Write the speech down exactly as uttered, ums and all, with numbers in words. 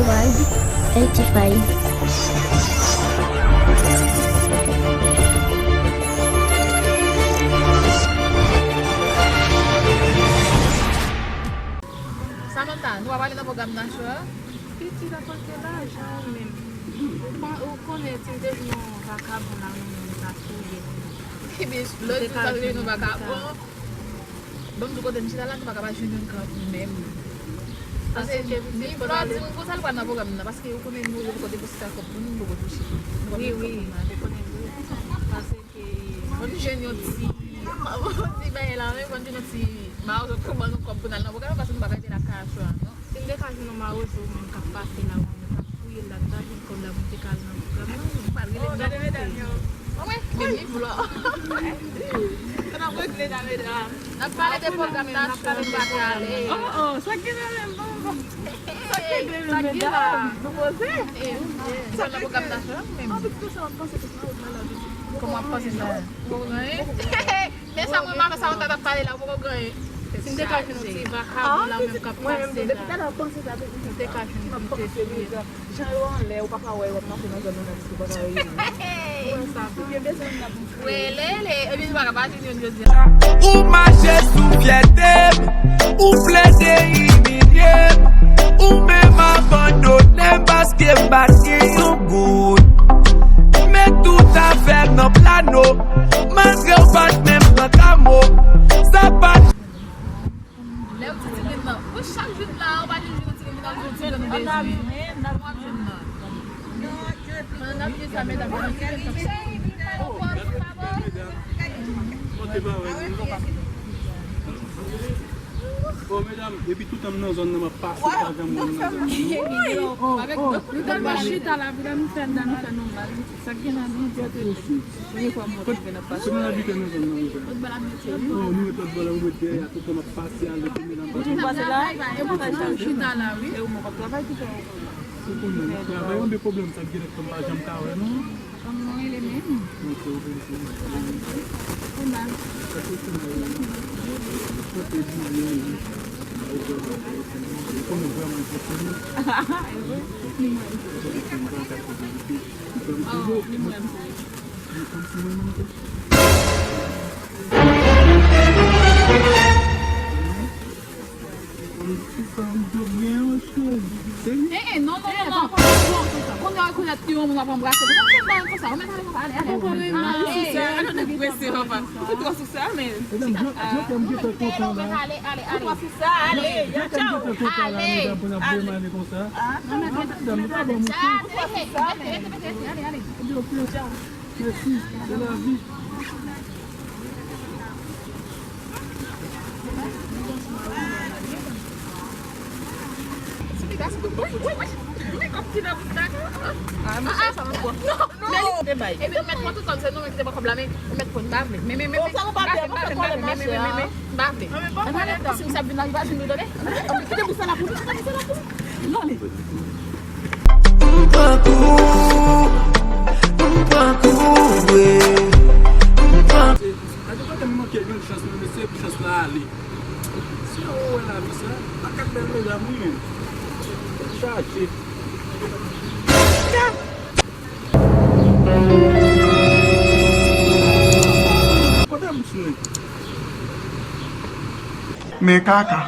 Vibe eighty-five. Samantha, nou pa pale nan pwogram nan, chwa? Pitit, akoz de lajan ou menm. Ou pa, ou konnen, si m te vin yon vakabon la, ou menm, ou ta touye m. Ebyen, lòt jou sa vin yon vakabon. Ban m di w kote m chita la, nou pa ka pa jwenn youn kòb menm. Paske ni vlò di m pou sa l pral nan pwogram nan, paske ou konnen nou, yo poko depoze sa kòb pou nou, nou poko touche. Nou pa jwenn kòb pou nou. Wi, wi, ou konnen vre. Paske fò n jwenn yon ti, yon ti bagay la, wi, fò n jwenn yon ti mawozo pou ban nou kòb pou n al nan pwogram, paske nou pa ka rete lakay a chwa, non. Si m te ka jwenn yon mawozo menm k ap pase la, ou menm k ap fouye la, m ta jwenn kòb la pou m te ka al nan pwogram nan, wi. M pral rele m nan monte. Wi, men ni vlò. N ap regle sa, medam. N ap pale de pwogram nan, chwa, m pa ka ale. Oh, oh, sa ki gen la menm, bon, bon. Sa ki gen la, medam? Nou poze. Sa ki gen la, pwogram nan, chwa, menm. Anpil de sa w ap panse ke sa w nan la vi. Kòman w ap panse sa? Ou pa gen anyen? Men sa mwen pa fè sa, mwen t ap pale la, ou poko gen anyen. Si m te ka jwenn yon ti vakabon la, ou menm k ap pase la. Depi talè w ap panse sa, depi m te ka jwenn yon ti espri. Jan yo anlè, ou pa ka wè, w ap mache nan zòn nan, ou pa ka wè yo. Ou wè sa, ou gen bezwen m nan pou m kriye. Welele, epi nou pa ka pa jwenn youn jodi a. Ou mache sou fyète m, ou plede imilye m, ou menm abandone m paske m pa t gen yon goud. Men tout afè nan plano, malgre w pa t menm pran kamo. Sa pa t Lè w di ti grenn nan, wi, chak jou m la, ou pa janm jwenn yon ti grenn, m ta di w ti grenn ou bezwen. Ou ap jwenn nan. Pandan n ap di sa, medam, pandan ti grenn nan. Bon, medam, epi toutan m nan zòn nan, m ap pase, pa janm wè m nan zòn nan. Li tèlman chita la, li tèlman fè nòmal. Sa k gen la, nou di ate. Premye fwa m wè kote n ap pase. Kote n abite nan zòn nan, wi, frè? Lòt bò l ap mete, wi. Oh, nou ret lòt bò la, nou ret dèyè a, tout tan n ap pase, ale, tounen la, n pase. Ou pase la, e pou sa chita la, wi. E ou menm w ap travay tou, frè? Ou konnen, nou travay, anben pwoblèm sa k gen lòt tan m pa janm ka wè, non. Kòman w rele menm? Ok, ok, ok. Kouna. Sa se Kouna, wi. Kote di, wi, wi. Ou konnen vrèman se Kouna. E vre? Ni mwen. Eh, eh, non, non, non, non. Kounye a, kounye a, ti moun ap anbrase. Ou mèt ale konsa, ou mèt ale konsa. Ale, ale. Ale, ale, ale. Ou prese, papa. Ou twò sou sa, men. Medam, jan, jan kè m gentan kontan la. Ale, ale, ale. Ou twò sou sa, ale. Jan kè m gentan kontan la, medam, pou n ap vrèman ale konsa. Medam, nou pa ban m. Ou twò sou sa, men. Mèsi, se lavi. Wi, wi, wi. Wi, kòm ti nan bout la. Ah, non, non. Epi, mèt mwen tout kòm se nou, men ki te pran kòb la, men, mèt pran, m pa vle. Men, men, men, men, m pa vle, m pa vle, m pa vle, men, men, men, men, m pa vle. Ann ale, ann ale. Paske m sa vin la, li pa vin nou, tande. Kite bout sa la pou nou, kite bout sa la pou nou. Ann ale. M pran kou, m pran kou, wi. M pran. Gade kote m manke jwenn chans nan, mesye, epi chans la ale. Si w wè lavi sa, pa kat bèl medam, wi, men. Tèt chaje. Kote m tounen? Men kaka.